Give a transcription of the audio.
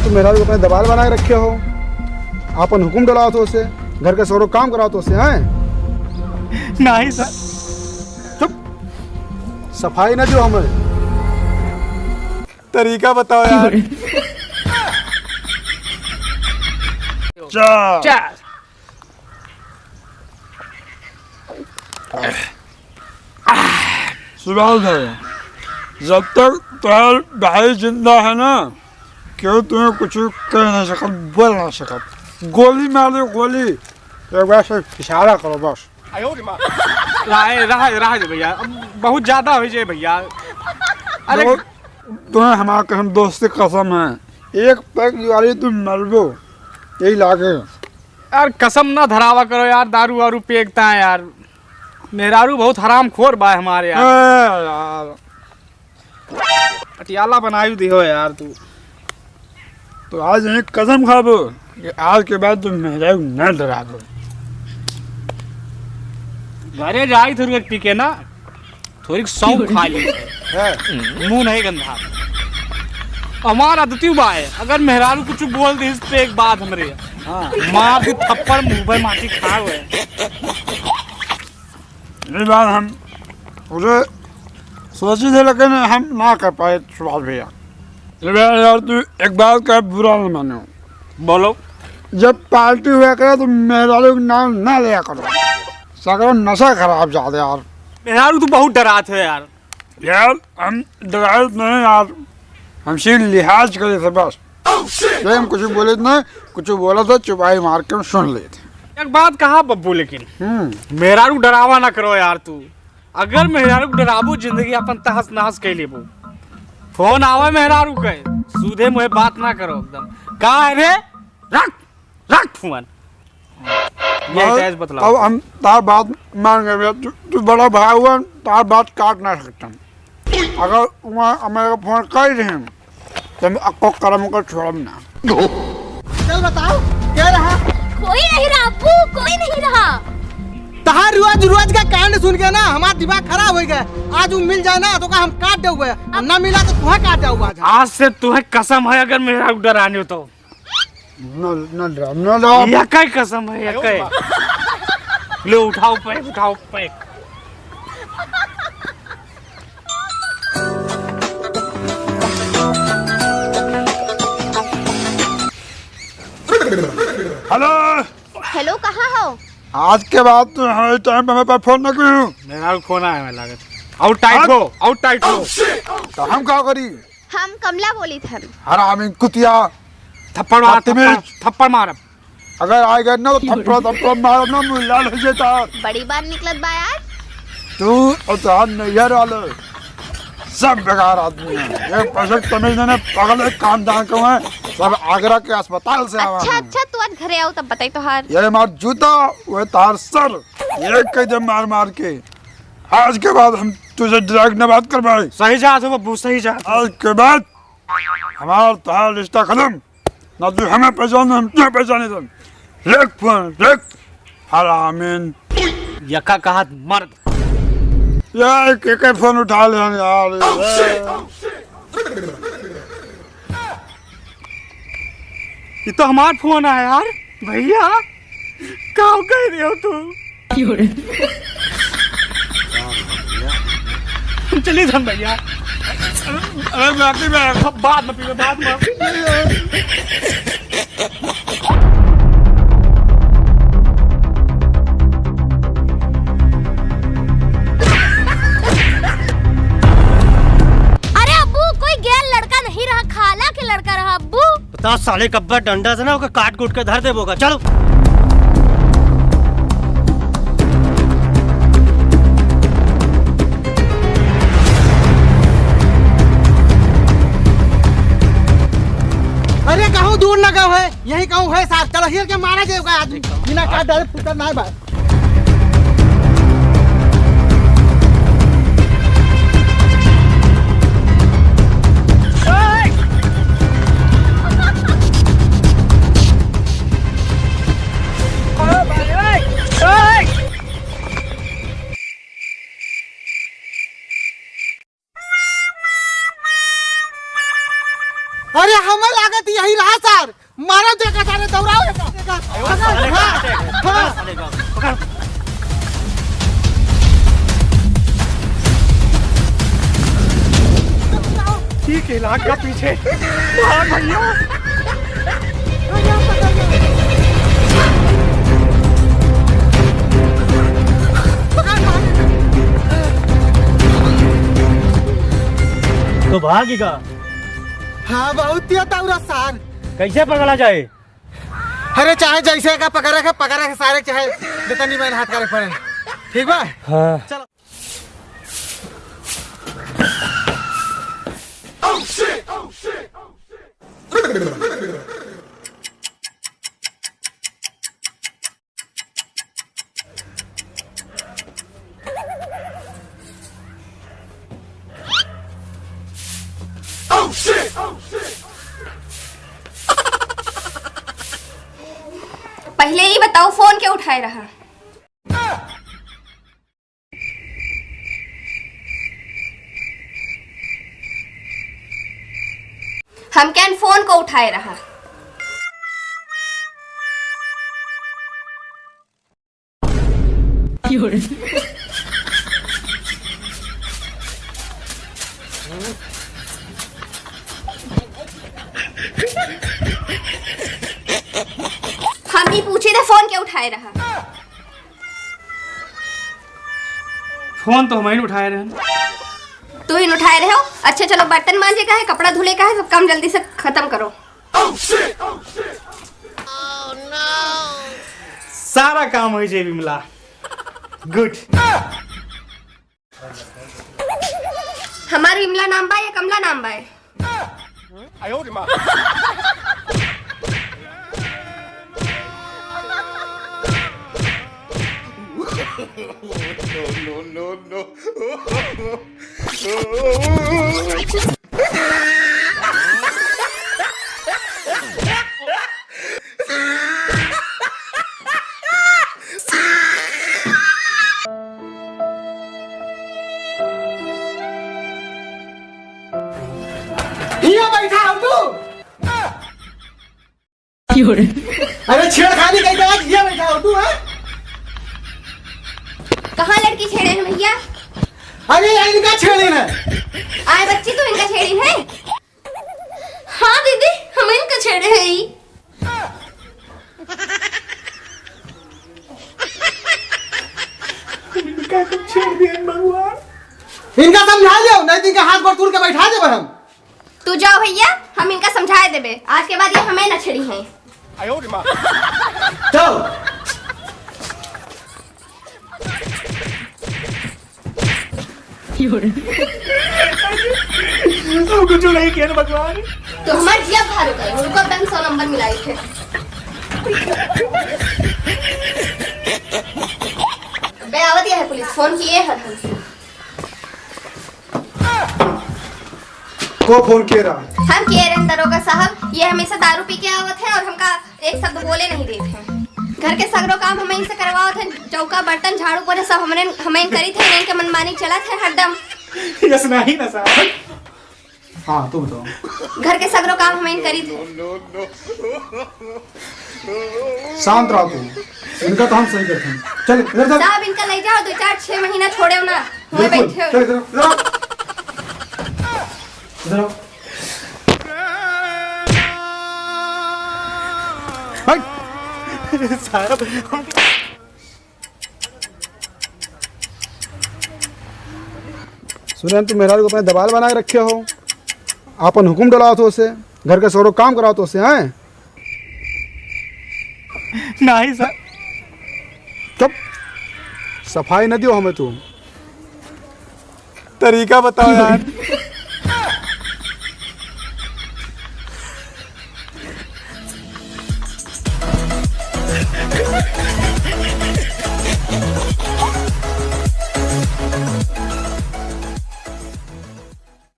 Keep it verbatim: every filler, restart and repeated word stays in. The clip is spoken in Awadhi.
तुम मेहरारू अपने दबाल बना के रखे हो, आपन हुकुम डलावत हो उसे, घर के सगरो काम करावत हो उसे, हैं? नहीं सर। चुप, सफाई ना दियो हमें। तरीका बताओ यार। चार। चार। सुभाष भाई, जब तक तोहार भाई जिंदा है ना, केहू तुम्हें कुछ कह नहीं सकत, बोल नहीं सकत। गोली मारे, गोली। एक बार से इशारा करो बस। रहा, रहा, रहा दे भैया, अब बहुत ज्यादा हो जाए भैया। अरे दोस्त, तुम्हें हमारा कसम, दोस्ती कसम है, एक पैग वाली तुम मरबो, यही लागे। यार कसम ना धरावा करो यार, दारू वारू पेगता है यार। मेहरारू बहुत हरामखोर बा हमारे यार। ए यार। पटियाला बनाई दिहो यार तू। तो आज एक कसम खाबो कि आज के बाद तुम मेहरारू ना डराबो। घरे जाई थोड़ी पी के ना, थोड़ी सौंफ खा ली। है। मुंह नहीं गंधा। हमार आदती बा है, अगर मेहरारू कुछ बोल दे इस पे एक बात हमरे, हाँ। मार दी थप्पड़, मुंह पे माटी खा हुए। ये बात हम पूरे सोची थे, लेकिन हम ना कर पाए सुभाष भैया। अरे यार, तू एक बात का बुरा ना मानो। बोलो। जब पार्टी हुआ करे तो मेहरारू के नाम ना लिया करो, सगरो नशा खराब जाते यार। मेहरारू तो बहुत डरात है यार। यार हम डरात नहीं यार, हम सिर्फ लिहाज करे थे बस। ये हम कुछ बोले नहीं, कुछ बोला था चुपाई मार के हम सुन लेते। एक बात कहा बब्बू, लेकिन हम्म। मेहरारू डरावा ना करो यार तू। अगर मेहरारू के डराबू, जिंदगी अपन तहस नहस कइ लेबू। फोन आवे मेहरारू के, सीधे मुंह बात ना करो एकदम। का है रे? रख, रख फोन। ये अब, कैसे बतलाओ? अब हम तार बात मान गए भैया, तू, तू बड़ा भाई हुआ, तार बात काट ना सकते हम। अगर वहाँ हमारे फोन कर रहे हैं, तो हम अक्को करम को छोड़म ना। चल बताओ, क्या रहा? कोई नहीं रहा अब्बू, कोई नहीं रहा। तहार रोज रोज का कांड सुन के ना हमार दिमाग खराब हो गया। आज वो मिल जाए ना तो का हम काट देउबे, अब ना मिला तो तुहे काट देउबे आज। आज से तुहे कसम है, अगर मेहरारू डराने तो। न, न डराम, न डराम। यकै कसम है, यकै। ले उठाओ पैक, उठाओ पैक। हेलो। हेलो, कहाँ हो? आज के बाद तू हमारे टाइम पे हमारे पास फोन न करू। मेरा फोन आया, मैं लागत। आउट टाइट हो, आउट टाइट हो। तो हम का करी? हम कमला बोली थन। हरामी कुतिया। थप्पड़ मार, बदतमीज। थप्पड़, थप्पड़ मारब। अगर आ गए ना तो थप्पड़, थप्पड़ मारब ना, मुंह लाल हो जाता। बड़ी बात निकलत बा यार। तू और तोहार नैहर वाले सब बेकार आदमी हैं। ये पैसे तमीज नहीं, पागल है, कान दान के हैं, सब आगरा के अस्पताल से आवा अच्छा, हैं। अच्छा, तू आज घरे आओ तब बताई तोहार। ये हमार जूता, वो तार सर, ये कह दे मार मार के। आज के बाद हम तुझे डायरेक्ट ना बात कर पाए। सही जात हो बब्बू, सही जात हो। आज के बाद हमार तोहार रिश्ता खत्म। ना तू हमें पहचान, हम तुझे पहचाने तुम। रेख फोन, रेख। हरामीन। यका कहा मर्द। यार, के, के फोन उठा ले यार। ये तो हमार फोन है यार। भैया, का कह रहे हो तू? हम चली धन भैया। अरे, मैं आखिरी में अब बाद में पीबे, बाद में। अरे अब्बू, कोई गैर लड़का नहीं रहा, खाला के लड़का रहा अब्बू। बता साले, कब्बा डंडा से ना ओके काट कूट के धर देबो का। चलो। अरे कहूँ दूर न गयो है, यही कहूँ है सार। चलो हिल के मारा जाएगा आदमी। बिना काट डाले फुटत ना है भाई। अरे, हमें लागत यही रहा सर। मारो, देखा सारे, दौड़ाओ एका। हाँ, हाँ। ठीक है, लाग का पीछे। भाग भैया। तो भागी का? हाँ, बहुत तेज दौड़ा सार। कैसे पकड़ा जाए? अरे, चाहे जैसे का पकड़े के, पकड़े के सारे, चाहे जितनी मैंने हाथ करे पड़े। ठीक बा? हाँ। चलो। पहिले ई बताओ, फोन के उठाए रहा? हम केन फोन को उठाए रहा? हम ई पूछे थे, फोन के उठाए रहा? फोन तो हम ही उठाए रहे। तू ही उठाए रहे हो? अच्छा चलो, बर्तन मांजे का है, कपड़ा धुले का है, सब काम जल्दी से खत्म करो। सारा काम हो जाए विमला। गुड। हमार विमला नाम बा या कमला नाम बा? हियाँ बैठा हो तू? अरे छेड़खानी कहीं तो आज हियाँ बैठा हो तू, हाँ? कहाँ लड़की छेड़े हैं भैया? अरे ये इनका छेड़े हैं। आए बच्ची, तू इनका छेड़ी है? हाँ दीदी, हम इनका छेड़े हैं ई। इनका तुम छेड़ दिए भगवान। इनका समझा लियो, नहीं तो इनका हाथ गोड़ तोड़ के बैठा देबे हम। तू जाओ भैया, हम इनका समझाए देबे, आज के बाद ये हमें न छेड़ी हैं। चल। हम कुछ नहीं किया ना भगवान। तो हमार जिया भार हो गए, उनको बैंक सौ नंबर मिलाई थे। बे आवत है पुलिस, फोन किए हर हम। को फोन किए रहा? हम किए रहन दरोगा साहब, ये हमेशा दारू पी के आवत है और हमका एक शब्द बोले नहीं देत हैं। घर के सगरो काम हमें इनसे करवावत हैं, चौका, बर्तन, झाड़ू, पोछा सब हमरे, हमें करी थे, इनके मनमानी चलत है हरदम। यस नहीं ना साहब। हाँ, तू बताओ। घर के सगरो काम हमें करी थे। शांत रहो तू, इनका तो हम सही करते हैं। चल, इधर चल। साहब, इनका ले जाओ, दो चार छह महीना छोड़े ना, वहीं बिल्कुल। बैठे हो। चल, इधर, इधर आओ। इधर आओ। हट। साहब, हम सुने, तू मेहरारू को अपने दबाल बना के रखे हो, आपन हुकुम डलाओ तो उसे, घर के सगरो काम कराओ तो उसे, हैं? नहीं सर। चुप, सफाई न दियो हमें तू। तरीका बताओ यार।